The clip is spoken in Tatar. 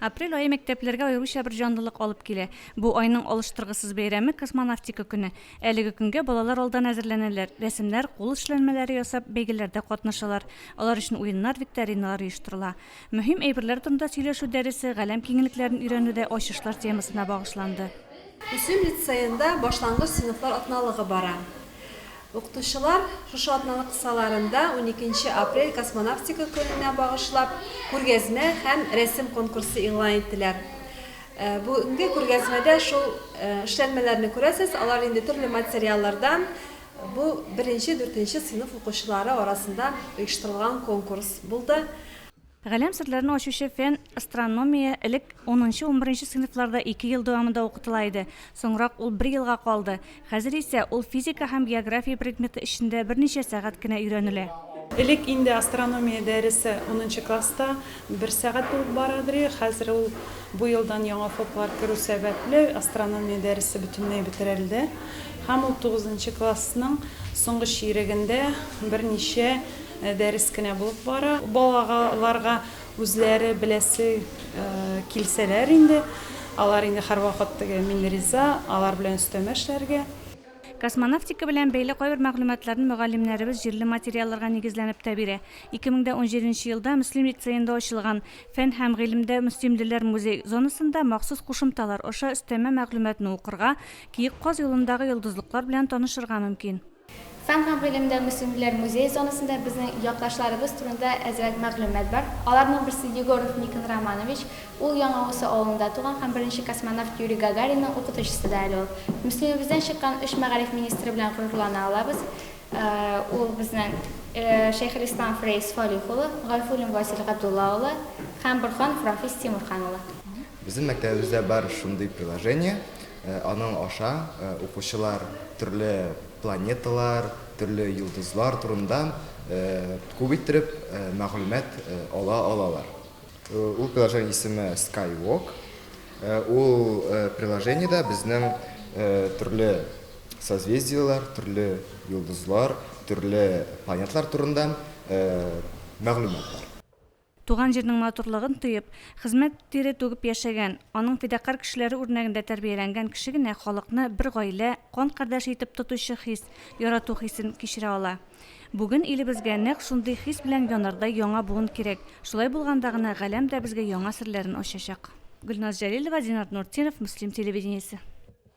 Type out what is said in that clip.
Апрель ае мәктәпләргә аеруча бер җанлылык алып килә. Бу айның алыштыргысыз бәйрәме, Космонавтика көне. Әлеге көнгә балалар алдан әзерләнәләр, рәсемнәр, кул эшләнмәләре ясап, бәйгеләрдә катнашалар. Алар өчен уеннар, викториналар оештырыла. Мөһим әйберләр турында сөйләшү дәресе галәм киңлекләрен өйрәнүдә ачышлар темасына багышланды. Мөслим лицеенда башлангыч сыйныфлар атналыгы бара. Укытучылар шушы атналык кысаларында уникенче апрель Космонавтика көненә багышлап күргәзмә һәм рәсем конкурсы игълан иттеләр. Бүгенге күргәзмәдә шул эшләнмәләрне күрәсез, алар инде төрле материаллардан. Бу беренче, дүртенче сыйныф укучылары арасында оештырылган конкурс булды. Галәм серләрен ачучы фән, астрономия, элек унынчы-унберенче сыйныфларда ике ел дәвамында укытыла иде, соңрак ул бер елга калды. Хәзер исә ул физика һәм география предметы эчендә берничә сәгать кенә өйрәнелә. Элек инде астрономия дәресе унынчы класста бер сәгать булып барадыр иде, хәзер ул бу елдан яңа ФОПлар керү сәбәпле, астрономия дәресе бөтенләй бетерелде һәм ул тугызынчы классның соңгы чирегендә берничә Дәрес кенә булып бара. Балаларга үзләре беләсе килсәләр инде, алар инде һәрвакыт теге мин риза, алар белән өстәмә эшләргә. Космонавтика белән бәйле кайбер мәгълүматларны мөгаллимнәребез җирле материалларга нигезләнеп тә бирә. 2017 елда Мөслим лицеенда ачылган Фән һәм гыйлемдә мөслимлеләр музей зонасында махсус кушымталар аша өстәмә мәгълүматны укырга, Киек каз юлындагы йолдызлыклар белән танышырга мөмкин. Фән һәм гыйлемдә мөслимлеләр музее зонасында безнең якташларыбыз турында әзрәк мәгълүмат бар. Аларның берсе Егоров Никон Романович. Ул Яңа Усы авылында туган һәм беренче космонавт Юрий Гагаринның укытучысы да әле ул. Мөслимебездән чыккан өч мәгариф министры белән горурлана алабыз. Ул безнең Шәйхелисламов Рәис Фалих улы, Гайфуллин Васил Габдулла улы һәм Борһанов Рафис Тимурхан улы. Безнең мәктәбебездә бар шундый приложение, Аның аша укучылар төрле планеталар, төрле йолдызлар турында күп иттереп мәгълүмат ала алалар. Ул приложение исеме Skywalk. Ул приложениедә безнең төрле созвездиеләр, төрле йолдызлар, төрле планеталар турында мәгълүмат бар. Туган җирнең матурлыгын тоеп, хезмәт тире түгеп яшәгән, аның фидакарь кешеләре үрнәгендә тәрбияләнгән кеше генә халыкны бер гаилә, кан кардәше итеп тотучы хис, ярату хисен кичерә ала. Бүген илебезгә нәкъ шундый хис белән янардай яңа буын кирәк, шулай булганда гына галәм дә безгә яңа серләрен ачачак. Гөлназ Җәлилова, Динар Нуртдинов, Мөслим телевидениесе.